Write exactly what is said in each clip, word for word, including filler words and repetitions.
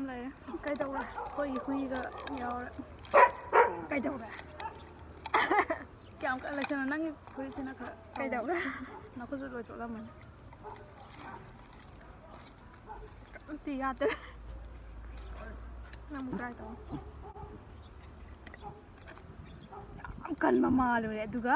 ꯂꯩꯔꯦ꯫ ꯀꯩꯗꯧꯔꯦ? ꯑꯩꯈꯣꯏꯒꯤ ꯍꯨꯏꯒ ꯌꯥꯎꯔꯦ꯫ ꯀꯩꯗꯧꯔꯦ? ꯀꯌꯥꯝ ꯀꯜꯂꯦ ꯁꯤꯅ? ꯅꯪꯒꯤ ꯐꯨꯔꯤꯠꯁꯤꯅ ꯈꯔ ꯀꯩꯗꯧꯔꯦ? ꯅꯈꯨꯠꯁꯨ ꯂꯣꯏ ꯆꯣꯠꯂꯝꯃꯅꯤ꯫ ꯑꯝꯇ ꯌꯥꯗ꯭ꯔꯦ꯫ ꯅꯪ ꯑꯃꯨꯛ try ꯇꯧ꯫ ꯌꯥꯝ ꯀꯟꯕ ꯃꯥꯜꯂꯨꯔꯦ ꯑꯗꯨꯒ꯫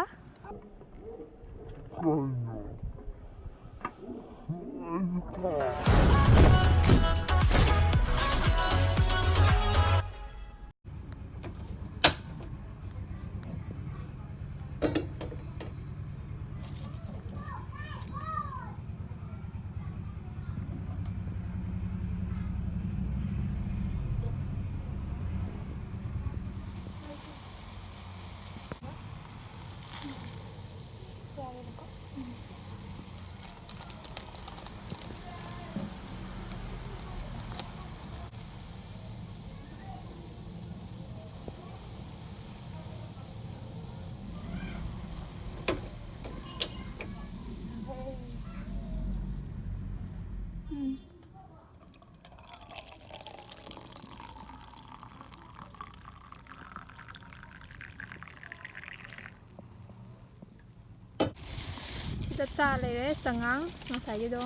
ꯁꯤꯗ ꯆꯥ ꯂꯩꯔꯦ, ꯆꯉꯥꯡ ꯉꯁꯥꯏꯒꯤꯗꯣ,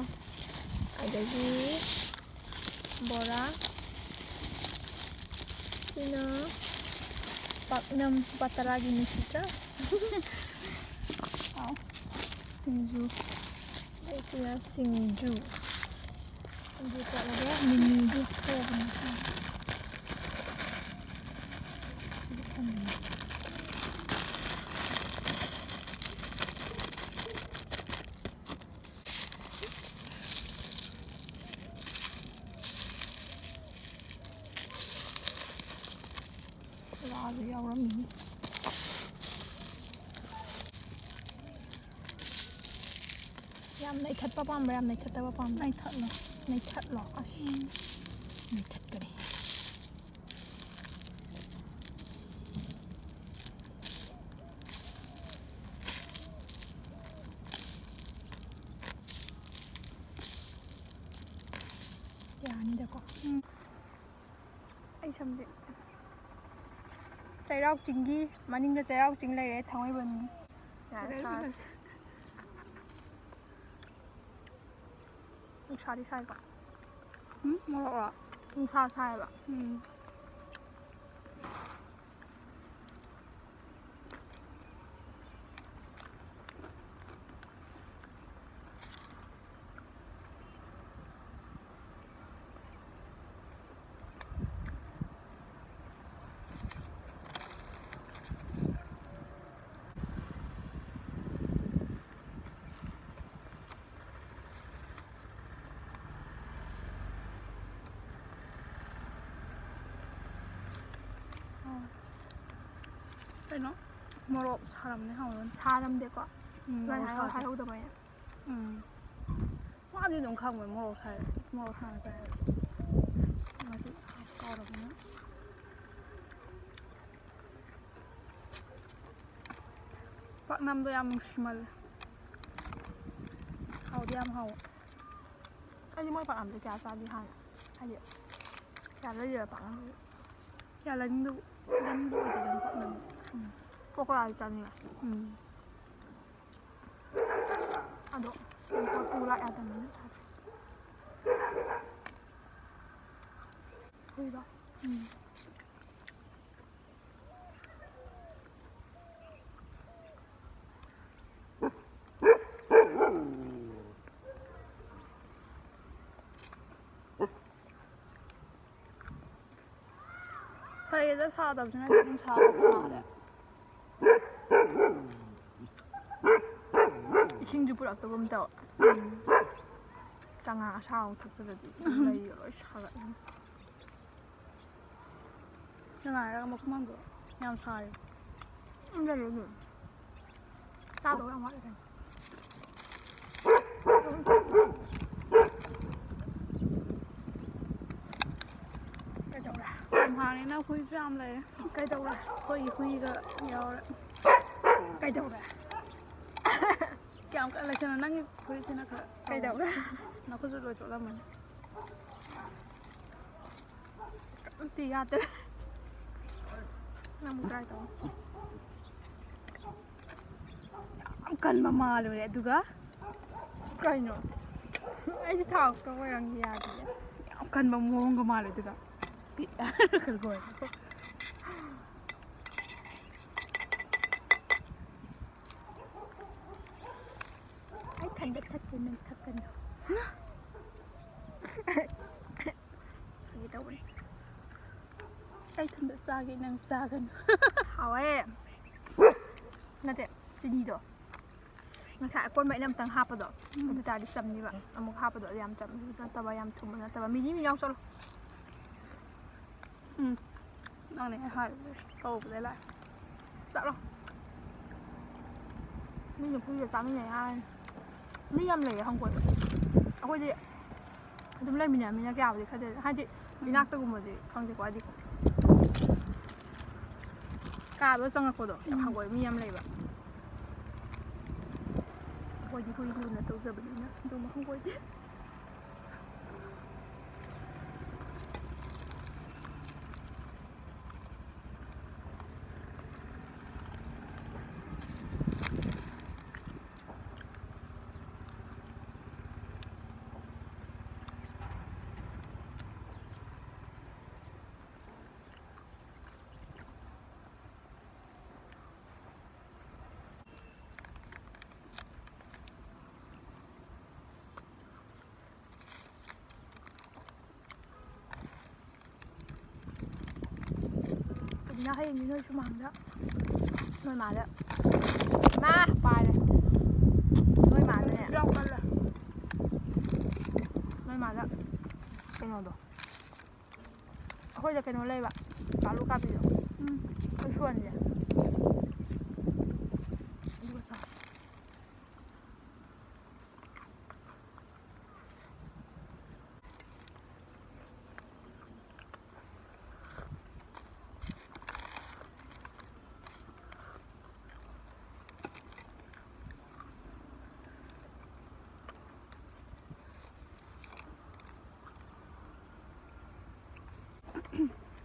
ꯑꯗꯒꯤ ꯕꯣꯔꯥ, ꯁꯤꯅ ꯄꯥꯛꯅꯝ, ꯂꯨꯄꯥ ꯇꯔꯥꯒꯤ ꯅꯨꯡꯁꯤꯠꯇ꯭ꯔꯥ? ꯍꯥꯎ꯫ ꯁꯤꯡꯖꯨ꯫ ꯑꯗꯩ ꯁꯤꯅ ꯁꯤꯡꯖꯨ꯫ ꯁꯤꯡꯖꯨ ꯇꯣꯠꯂꯒ ꯃꯤꯃꯤꯗꯨ ꯍꯧꯕꯅꯤ꯫ ꯂꯥꯁꯨ ꯌꯥꯎꯔꯝꯃꯤ꯫ ꯌꯥꯝ ꯅꯩꯊꯠꯄ ꯄꯥꯝꯕ꯭ꯔꯥ, ꯌꯥꯝ ꯅꯩꯊꯠꯇꯕ ꯄꯥꯝꯕ꯭ꯔꯥ? ꯅꯩꯊꯠꯂꯣ꯫ ꯅꯩꯊꯠꯂꯣ꯫ ꯑꯁ, ꯎꯝ꯫ ꯅꯩꯊꯠꯀꯅꯤ꯫ ꯌꯥꯅꯤꯗꯀꯣ꯫ ꯎꯝ꯫ ꯁꯝꯁꯦ꯫ ꯆꯩꯔꯥꯎ ꯆꯤꯡꯒꯤ ꯃꯅꯤꯡꯗ ꯆꯩꯔꯥꯎ ꯆꯤꯡ ꯂꯩꯔꯦ, ꯊꯥꯡꯃꯩꯕꯟꯒꯤ꯫ ꯌꯥꯔꯦ, ꯆꯥꯔꯁꯤ꯫ ꯅꯨꯡꯁꯥꯗꯤ ꯁꯥꯏꯀꯣ꯫ ꯎꯝ, ꯃꯣꯔꯣꯛꯂꯣ? ꯅꯨꯡꯁꯥ ꯁꯥꯏꯕ꯫ ꯎꯝ꯫ ꯀꯩꯅꯣ? ꯃꯣꯔꯣꯛ ꯁꯥꯔꯝꯅꯦ, ꯍꯥꯎꯔꯝꯅꯤ꯫ ꯁꯥꯔꯝꯗꯦꯀꯣ? ꯎꯝ, ꯉꯁꯥꯏ ꯃꯣꯔꯣꯛ ꯁꯥꯗꯦ꯫ ꯍꯥꯏꯍꯧꯗꯕꯩꯅꯦ꯫ ꯎꯝ꯫ ꯃꯥꯗꯤ ꯑꯗꯨꯝ ꯈꯪꯕꯅꯦ, ꯃꯣꯔꯣꯛ ꯁꯥꯏ, ꯃꯣꯔꯣꯛ ꯁꯥꯅ ꯆꯥꯏ꯫ ꯃꯥꯗꯤ ꯆꯥꯎꯔꯕꯅꯤꯅ꯫ ꯄꯥꯛꯅꯝꯗꯣ ꯌꯥꯝ ꯅꯨꯡꯁꯤꯃꯜꯂꯦ꯫ ꯍꯥꯎꯗꯤ ꯌꯥꯝ ꯍꯥꯎꯋꯦ꯫ ꯑꯩꯗꯤ ꯃꯣꯏ ꯄꯥꯛꯅꯝꯁꯦ ꯀꯌꯥ ꯆꯥꯗꯦ ꯍꯥꯟꯅ꯫ ꯍꯥꯏꯗꯤ ꯀꯌꯥ ꯂꯩꯔ ꯄꯥꯛꯅꯝꯁꯦ꯫ ꯀꯌꯥ ꯂꯩꯅꯤꯡꯗꯕ, ꯂꯩꯅꯤꯡꯕ ꯑꯣꯏꯗꯦꯗꯅ ꯄꯥꯛꯅꯝ꯫ ꯎꯝ꯫ ꯄꯀꯣꯔꯥꯗꯤ ꯆꯥꯅꯤꯡꯉꯦ꯫ ꯎꯝ꯫ ꯑꯗꯣ ꯁꯦꯝꯄꯣꯠ ꯄꯨ ꯂꯥꯛ ꯌꯥꯗꯕꯅꯤꯅ ꯆꯥꯗ꯭ꯔꯦ꯫ ꯍꯨꯏꯗꯣ꯫ ꯎꯝ꯫ ꯐꯩꯌꯦꯗ, ꯁꯥꯗꯕꯁꯤꯅ ꯅꯨꯡꯁꯥꯒ ꯁꯥꯔꯦ꯫ ꯏꯁꯤꯡꯁꯨ ꯄꯨꯔꯛꯇꯒꯨꯝ ꯇꯧ꯫ ꯎꯝ꯫ ꯆꯉꯥꯡ ꯑꯁꯥꯕ ꯊꯛꯄꯗꯗꯤ ꯂꯩꯒ ꯂꯣꯏ ꯁꯥꯒꯠꯂꯅꯤ꯫ ꯅꯨꯡꯉꯥꯏꯔꯒ ꯃꯈꯨꯝ ꯍꯥꯡꯗꯣꯛꯑꯣ꯫ ꯌꯥꯝ ꯁꯥꯔꯦ꯫ ꯎꯝ, ꯂꯩꯔꯣ ꯑꯗꯨꯝ꯫ ꯆꯥꯗꯧ ꯌꯥꯝ ꯋꯥꯠꯂꯤ ꯀꯩꯅꯣ꯫ ꯀꯩꯗꯧꯔꯦ? ꯌꯥꯝ ꯍꯥꯡꯉꯦꯅ ꯍꯨꯏꯁꯨ ꯌꯥꯝ ꯂꯩꯔꯦ꯫ ꯀꯩꯗꯧꯔꯦ? ꯑꯩꯈꯣꯏꯒꯤ ꯍꯨꯏꯒ ꯌꯥꯎꯔꯦ꯫ ꯀꯩꯗꯧꯔꯦ? ꯀꯌꯥꯝ ꯀꯟꯅ ꯂꯩꯁꯟꯅꯣ? ꯅꯪꯒꯤ ꯐꯨꯔꯤꯠꯁꯤꯅ ꯈꯔ ꯀꯩꯗꯧꯔꯦ? ꯅꯈꯨꯠꯁꯨ ꯂꯣꯏ ꯆꯣꯠꯂꯝꯃꯅꯤ꯫ ꯑꯝꯇ ꯌꯥꯗ꯭ꯔꯦ꯫ ꯅꯪ ꯑꯃꯨꯛ try ꯇꯧ꯫ ꯌꯥꯝ ꯀꯟꯕ ꯃꯥꯜꯂꯨꯔꯦ, ꯑꯗꯨꯒ ꯀꯩꯅꯣ? ꯑꯩꯗꯤ ꯊꯥꯎ ꯈꯛꯇ ꯑꯣꯏꯔꯝꯒꯦ ꯌꯥꯗꯦ꯫ ꯌꯥꯝ ꯀꯟꯕ ꯃꯑꯣꯡꯒ ꯃꯥꯜꯂꯦ, ꯑꯗꯨꯒ ꯄꯤꯛ ꯂꯣꯏꯔꯦ꯫ ꯑꯩ ꯊꯟꯗ ꯊꯛꯀꯦ, ꯅꯪ ꯊꯛꯀꯅꯨ꯫ ꯐꯥꯒꯤ ꯇꯧꯕꯅꯦ꯫ ꯑꯩ ꯊꯟꯗ ꯆꯥꯒꯦ, ꯅꯪ ꯆꯥꯒꯅꯨ꯫ ꯍꯥꯎꯋꯦ꯫ ꯅꯠꯇꯦ, ꯆꯤꯅꯤꯗꯣ꯫ ꯉꯁꯥꯏ ꯑꯀꯣꯟꯕ ꯑꯩꯅ ꯑꯝꯇꯪ ꯍꯥꯞꯄꯗꯣ, ꯎꯝ꯫ ꯑꯗꯨ ꯇꯥꯔꯗꯤ ꯆꯝꯅꯤꯕ꯫ ꯑꯃꯨꯛ ꯍꯥꯞꯄꯗꯣ ꯑꯗꯨ ꯌꯥꯝ ꯆꯝꯕ ꯅꯠꯇꯕ, ꯌꯥꯝ ꯊꯨꯝꯕ ꯅꯠꯇꯕ꯫ ꯃꯤꯅꯤ ꯃꯤꯅꯤ ꯌꯥꯎ ꯆꯠꯂꯣ꯫ ꯎꯝ꯫ ꯅꯪꯅꯦ ꯍꯥꯏ ꯀꯧꯕꯗ ꯂꯥꯛꯑꯦ꯫ ꯆꯠꯂꯣ꯫ ꯃꯤ ꯅꯤꯐꯨꯒ ꯆꯥꯃꯤꯟꯅꯩ ꯍꯥꯏ꯫ ꯃꯤ ꯌꯥꯝ ꯂꯩꯌꯦ ꯍꯪꯒꯣꯏꯕ꯫ ꯑꯩꯈꯣꯏꯗꯤ ꯑꯗꯨꯝ ꯂꯩꯃꯤꯟꯅꯔꯃꯤꯅ ꯀꯌꯥꯕꯨꯗꯤ ꯈꯟꯗꯦ꯫ ꯍꯥꯏꯗꯤ ꯎꯝ꯫ ꯏꯅꯥꯛꯇꯒꯨꯝꯕꯗꯤ ꯈꯪꯗꯦꯀꯣ, ꯍꯥꯏꯗꯤ ꯀꯥꯗꯣ ꯆꯪꯉꯛꯄꯗꯣ ꯌꯥꯝ ꯎꯝ꯫ ꯍꯪꯒꯣꯏꯕ ꯃꯤ ꯌꯥꯝ ꯂꯩꯕ꯫ ꯑꯩꯈꯣꯏꯗꯤ ꯍꯨꯏ ꯂꯨꯅ ꯇꯧꯖꯕꯅꯤꯅ ꯑꯗꯨꯝ ꯍꯪꯒꯣꯏꯗꯦ꯫ ꯀꯩꯅꯣ ꯍꯌꯦꯡꯗꯤ ꯅꯣꯏ ꯁꯨꯃꯥꯡꯗ ꯅꯣꯏ ꯃꯥꯗ ꯃꯥ ꯄꯥꯏꯔꯦ꯫ ꯅꯣꯏ ꯃꯥꯗꯅꯦ꯫ ꯅꯨꯡꯁꯤꯠꯁꯨ ꯌꯥꯝ ꯀꯜꯂꯦ꯫ ꯅꯣꯏ ꯃꯥꯗ ꯀꯩꯅꯣꯗꯣ꯫ ꯑꯩꯈꯣꯏꯗ ꯀꯩꯅꯣ ꯂꯩꯕ, ꯑꯥꯂꯨ ꯀꯥꯕꯤꯗꯣ꯫ ꯎꯝ꯫ ꯑꯩꯈꯣꯏ ꯁꯣꯟꯁꯦ꯫ ꯑꯗꯨꯒ ꯆꯥꯁꯦ꯫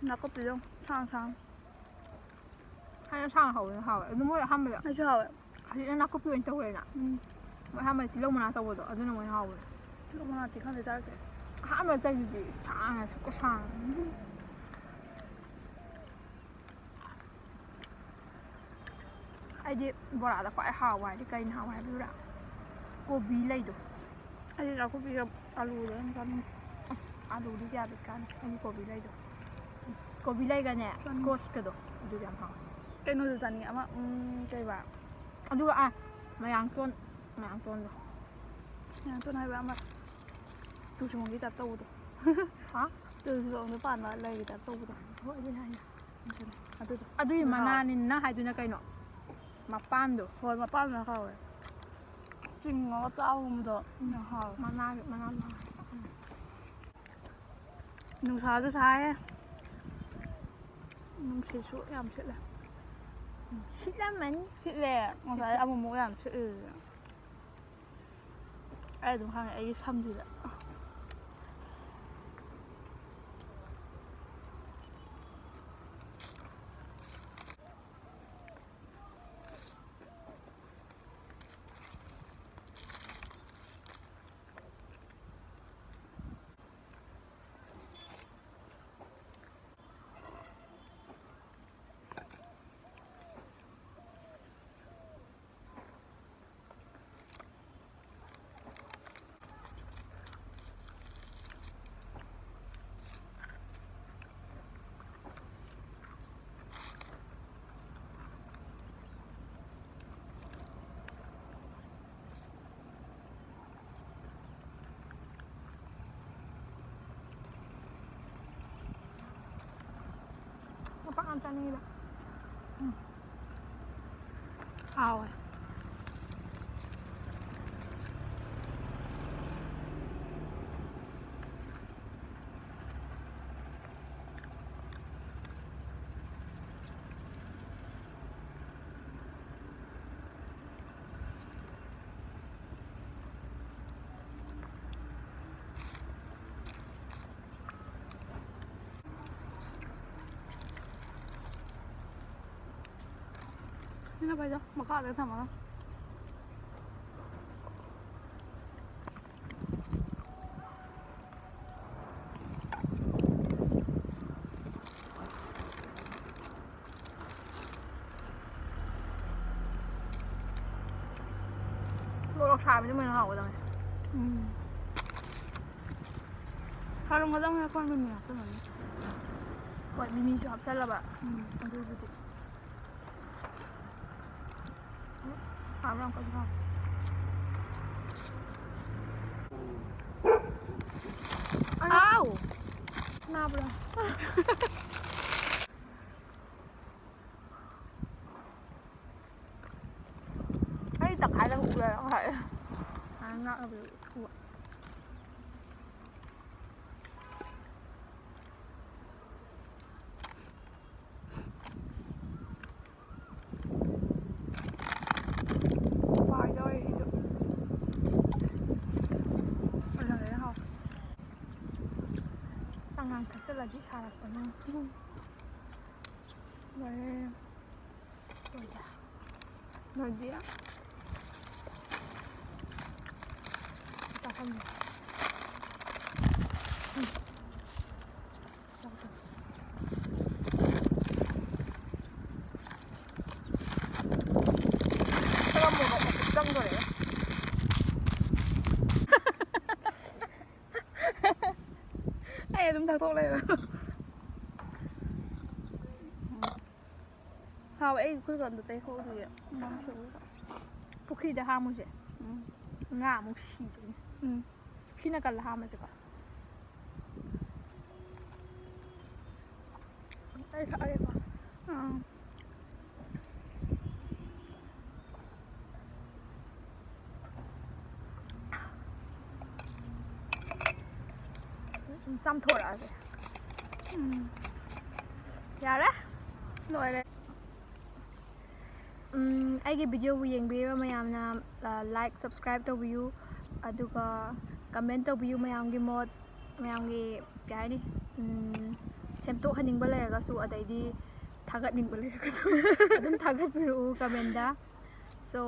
ꯅꯥꯀꯨꯞꯄꯤꯗꯣ ꯁꯥꯡ ꯁꯥꯡ꯫ ꯍꯥꯟꯅ ꯁꯥꯡ ꯍꯧꯕꯅ ꯍꯥꯎꯋꯦ꯫ ꯑꯗꯨ ꯃꯣꯏ ꯑꯍꯥꯟꯕꯗ ꯑꯩꯁꯨ ꯍꯥꯎꯋꯦ꯫ ꯍꯧꯖꯤꯛꯅ ꯅꯥꯀꯨꯞꯄꯤ ꯑꯣꯏꯅ ꯇꯧꯔꯦꯅ꯫ ꯎꯝ꯫ ꯃꯣꯏ ꯑꯍꯥꯟꯕꯗ ꯇꯤꯜꯍꯧ ꯃꯅꯥ ꯇꯧꯕꯗꯣ ꯑꯗꯨꯅ ꯃꯣꯏꯅ ꯍꯥꯎꯕꯅꯦ꯫ ꯇꯤꯜꯍꯧ ꯃꯅꯥꯗꯤ ꯈꯪꯗꯦ ꯆꯥꯔꯛꯇꯦ꯫ ꯑꯍꯥꯟꯕ ꯆꯥꯏꯗꯨꯗꯤ ꯁꯥꯡꯅ ꯁꯨꯛꯀ ꯁꯥꯡꯅ꯫ ꯑꯩꯗꯤ ꯕꯣꯔꯥꯗ ꯈ꯭ꯋꯥꯏ ꯍꯥꯎꯕ ꯍꯥꯏꯗꯤ ꯀꯩꯅ ꯍꯥꯎꯕ ꯍꯥꯏꯕꯤꯕ꯭ꯔꯥ? ꯀꯣꯕꯤ ꯂꯩꯗꯣ꯫ ꯑꯩꯗꯤ ꯅꯥꯀꯨꯞꯄꯤꯒ ꯑꯂꯨꯒ ꯑꯗꯨꯝ ꯆꯥꯅꯤꯡꯉꯤ꯫ ꯑꯂꯨꯗꯤ ꯀꯌꯥ ꯕꯤꯠ ꯀꯥꯟꯗꯦ꯫ ꯑꯩꯗꯤ ꯀꯣꯕꯤ ꯂꯩꯗꯣ꯫ ꯀꯣꯕꯤ ꯂꯩꯒꯅꯦ, ꯆꯥꯅꯤꯡꯉꯤ꯫ Squash ꯀꯗꯣ ꯑꯗꯨꯗꯤ ꯌꯥꯝ ꯍꯥꯎꯋꯦ꯫ ꯀꯩꯅꯣꯁꯨ ꯆꯥꯅꯤꯡꯉꯤ꯫ ꯑꯃ, ꯎꯝ, ꯀꯩꯕ? ꯑꯗꯨꯒ, ꯑꯥ, ꯃꯌꯥꯡꯇꯣꯟ, ꯃꯌꯥꯡꯇꯣꯟꯗꯣ꯫ ꯃꯌꯥꯡꯇꯣꯟ ꯍꯥꯏꯕ ꯑꯃ ꯇꯨꯁꯨꯃꯣꯡꯒꯤ ꯇꯥꯏꯞ ꯇꯧꯕꯗꯣ꯫ ꯍꯥ? ꯇꯨꯁꯨꯃꯣꯡꯗ ꯄꯥꯟꯕ ꯂꯩꯒꯤ ꯇꯥꯏꯞ ꯇꯧꯕꯗꯣ꯫ ꯍꯣꯏ, ꯑꯗꯨꯅꯦ ꯍꯥꯏꯁꯦ꯫ ꯑꯗꯨꯗꯣ꯫ ꯑꯗꯨꯒꯤ ꯍꯥꯎ꯫ ꯃꯅꯥꯅꯤ ꯅꯪ ꯍꯥꯏꯗꯨꯅ ꯀꯩꯅꯣ? ꯃꯄꯥꯟꯗꯣ꯫ ꯍꯣꯏ, ꯃꯄꯥꯟꯗꯨꯅ ꯍꯥꯎꯋꯦ꯫ ꯆꯤꯡꯉꯒ ꯆꯥꯕꯒꯨꯝꯕꯗꯣ ꯌꯥꯝ ꯍꯥꯎꯋꯦ꯫ ꯃꯅꯥꯒꯤ, ꯃꯅꯥ ꯃꯍꯥꯎ꯫ ꯎꯝ꯫ ꯅꯨꯡꯁꯥꯁꯨ ꯁꯥꯏꯌꯦ꯫ ꯅꯨꯡꯁꯤꯠꯁꯨ ꯌꯥꯝ ꯁꯤꯠꯂꯦ꯫ ꯁꯤꯠꯂꯝꯃꯅꯤ꯫ ꯁꯤꯠꯂꯦ꯫ ꯉꯁꯥꯏ ꯑꯃꯨꯛꯃꯨꯛ ꯌꯥꯝ ꯁꯤꯠꯂꯦ꯫ ꯑꯩ ꯑꯗꯨꯝ ꯈꯪꯉꯦ ꯑꯩꯒꯤ ꯁꯝꯁꯤꯗ꯫ ꯃꯄꯥꯛ ꯌꯥꯝ ꯆꯥꯅꯤꯡꯉꯤꯗ꯫ ꯎꯝ꯫ ꯍꯥꯎꯋꯦ꯫ ꯁꯤꯅ ꯐꯩꯗ, ꯃꯈꯥꯗ ꯊꯝꯃꯒ꯫ ꯃꯣꯔꯣꯛ ꯁꯥꯕꯗꯤ ꯃꯣꯏꯅ ꯍꯥꯎꯒꯗꯕꯅꯦ꯫ ꯎꯝ꯫ ꯁꯥꯔꯝꯒꯗꯕꯅꯦ, ꯑꯩꯈꯣꯏ ꯃꯤꯃꯤ ꯍꯥꯞꯆꯜꯂꯅꯤ꯫ ꯍꯣꯏ, ꯃꯤꯃꯤꯁꯨ ꯍꯥꯞꯆꯜꯂꯕ꯫ ꯎꯝ꯫ ꯑꯗꯨꯕꯨꯗꯤ꯫ ꯍꯥꯎꯕ꯭ꯔꯥ ꯌꯥꯝ ꯀꯟꯅ ꯍꯥꯎ-, ꯑꯥꯎ! ꯅꯥꯕ꯭ꯔꯥ? ꯑꯩ ꯇꯪꯈꯥꯏꯗꯪ ꯎ ꯂꯩꯔꯝꯃꯦ ꯍꯥꯏ꯫ ꯉꯔꯥꯡ ꯉꯥꯛꯅꯕꯗꯨ ꯎ-, ꯄꯥꯏꯗꯧꯔꯦ ꯑꯩꯁꯨ꯫ ꯑꯗꯨꯅ ꯂꯣꯏꯅ ꯍꯥꯎ꯫ ꯆꯉꯥꯡ ꯊꯛꯆꯜꯂꯗꯤ ꯁꯥꯔꯛꯄꯅꯤꯅ꯫ ꯂꯣꯏꯔꯦ꯫ ꯂꯣꯏꯗꯦ꯫ ꯂꯣꯏꯗꯦ꯫ ꯆꯥꯐꯝꯗꯣ꯫ ꯎꯝ꯫ ꯆꯥꯎꯗꯣ꯫ ꯈꯔ ꯃꯣꯔꯣꯛ ꯃꯀꯨꯞ ꯆꯪꯗꯣꯔꯦ꯫ ꯑꯩ ꯑꯗꯨꯝ ꯊꯛꯇꯣꯛ ꯂꯩꯕ꯫ ꯍꯥꯎꯋꯦ, ꯑꯩ ꯈꯨꯠꯀ ꯑꯝꯇ ꯇꯩꯊꯣꯛꯇ꯭ꯔꯤꯌꯦ꯫ ꯄꯨꯈ꯭ꯔꯤꯗ ꯍꯥꯝꯃꯨꯁꯦ꯫ ꯎꯝ꯫ ꯉꯥ ꯑꯃꯨꯛ ꯁꯤꯗꯣꯏꯅꯦ꯫ ꯎꯝ꯫ ꯄꯨꯈ꯭ꯔꯤ ꯅꯥꯀꯜꯗ ꯍꯥꯝꯃꯁꯤꯀꯣ꯫ ꯑꯩ ꯊꯛꯑꯒꯦꯀꯣ꯫ ꯑꯥ꯫ ꯁꯨꯝ ꯆꯥꯝꯊꯣꯔꯛꯑꯒꯦ꯫ ꯎꯝ꯫ ꯌꯥꯔꯦ꯫ ꯂꯣꯏꯔꯦ꯫ ꯎꯝ, ꯑꯩꯒꯤ video ꯕꯨ ꯌꯦꯡꯕꯤꯔꯤꯕ ꯃꯌꯥꯝꯅ, ꯑ, like, subscribe ꯇꯧꯕꯤꯌꯨ, ꯑꯗꯨꯒ comment ꯇꯧꯕꯤꯌꯨ ꯃꯌꯥꯝꯒꯤ ꯃꯣꯠ, ꯃꯌꯥꯝꯒꯤ, ꯀꯩ ꯍꯥꯏꯅꯤ, ꯎꯝ, ꯁꯦꯝꯗꯣꯛꯍꯟꯅꯤꯡꯕ ꯂꯩꯔꯒꯁꯨ, ꯑꯗꯩꯗꯤ ꯊꯥꯒꯠꯅꯤꯡꯕ ꯂꯩꯔꯒꯁꯨ ꯑꯗꯨꯝ ꯊꯥꯒꯠꯄꯤꯔꯛꯎ comment ꯗ꯫ So,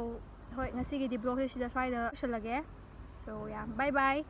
ꯍꯣꯏ, ꯉꯁꯤꯒꯤꯗꯤ vlog ꯁꯦ ꯁꯤꯗ ꯁ꯭ꯋꯥꯏꯗ ꯂꯣꯏꯁꯤꯜꯂꯒꯦ꯫ So, yeah, bye bye.